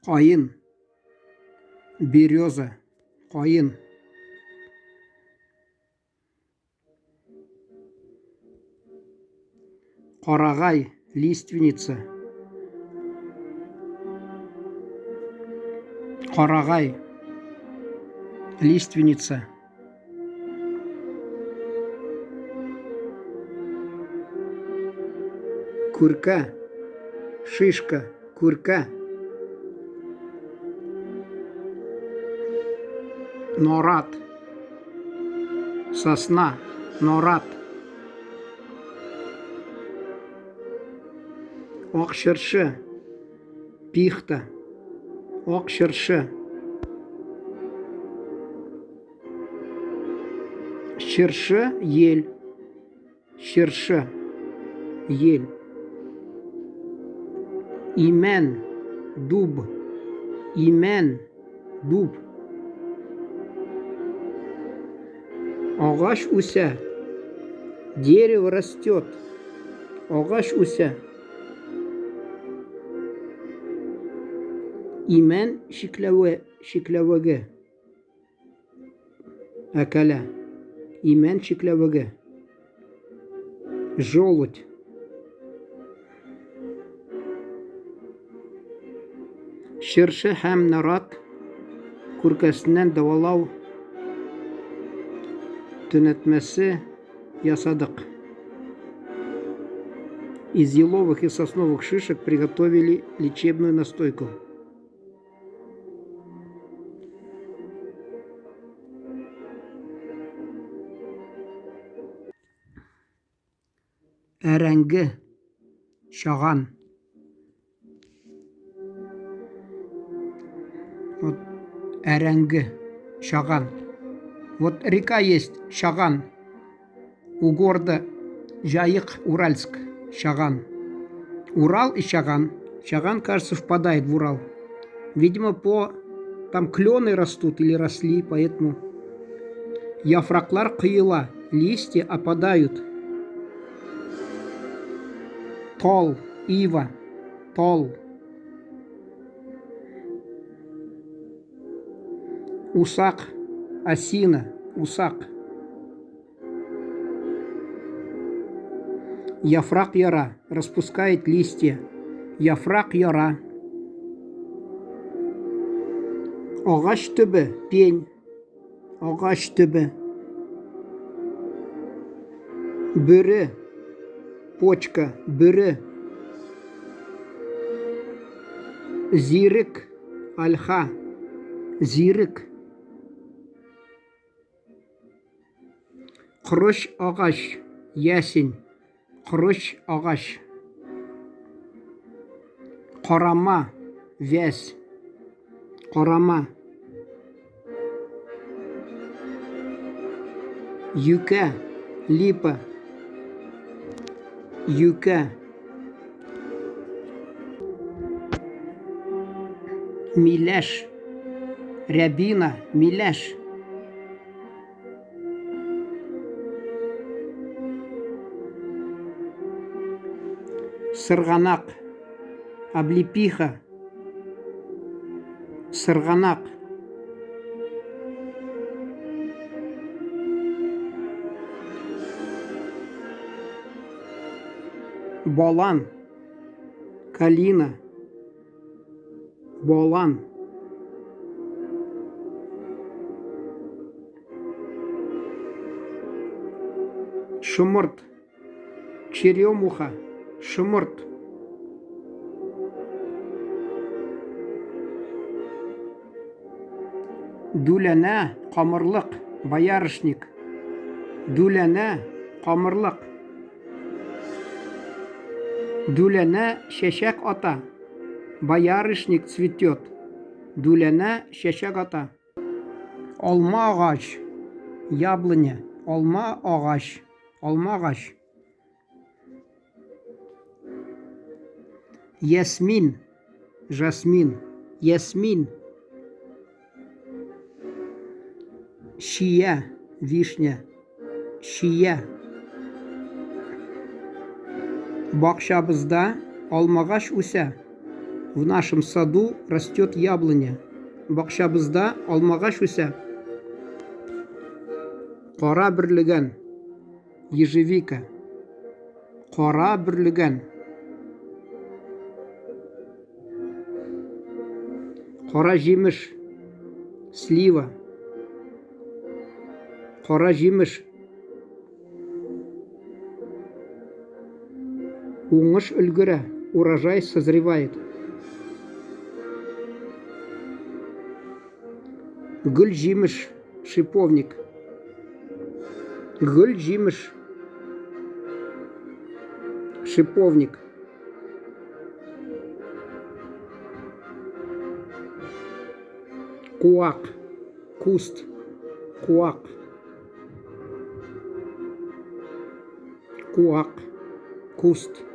Каен. Береза. Каен. Карагай, лиственница. Карагай, лиственница. Күркә, шишка, күркә. Нарат, сосна, нарат. Ак чыршы, пихта, ак чыршы. Чыршы, ель. Чыршы, ель. Имән, дуб. Имән, дуб. Агач үсә. Дерево растет. Агач үсә. Имән чикләве, чикләвеге. Әкәлә. Имән чикләвеге. Желудь. Чыршы һәм нарат күркәсеннән дәвалау төнәтмәсе ясадык. Из еловых и сосновых шишек приготовили лечебную настойку. Әрәңге, чаган. Вот әрәңге, чаган. Вот река есть, Чаган. У города Жаик, Уральск, Чаган. Урал и Чаган. Чаган, кажется, впадает в Урал. Видимо, по... Там клены растут или росли, поэтому... Яфраклар коела, листья опадают. Тал, ива, тал. Усак, осина, усак. Яфрак яра, распускает листья. Яфрак яра. Агач төбе, пень. Агач төбе. Бөре, почка, бөре. Зирек, ольха, зирек. Корыч агач, ясень, корыч агач. Карама, вязь, карама. Юкә, липа, юкә. Миләш, рябина, миләш. Сырганак, облепиха, сырганак. Балан, калина, балан. Шомырт, черемуха, шомырт. Дүләнә, камырлык, боярышник. Дүләнә, камырлык. Дүләнә чәчәк ата. Боярышник цветет. Дүләнә чәчәк ата. Алма агач, яблоня, алма агач, алма агач. Ясмин, жасмин, ясмин. Чия, вишня, чия. Бакчабызда алмагач үсә. В нашем саду растет яблоня. Бакчабызда алмагач үсә. Кара бөрлегән. Ежевика. Кара бөрлегән. Кара җимеш. Слива. Кара җимеш. Уңыш өлгерә, урожай созревает. Гөл җимеш, шиповник. Гөл җимеш, шиповник. Куак, куст, куак. Куак, куст.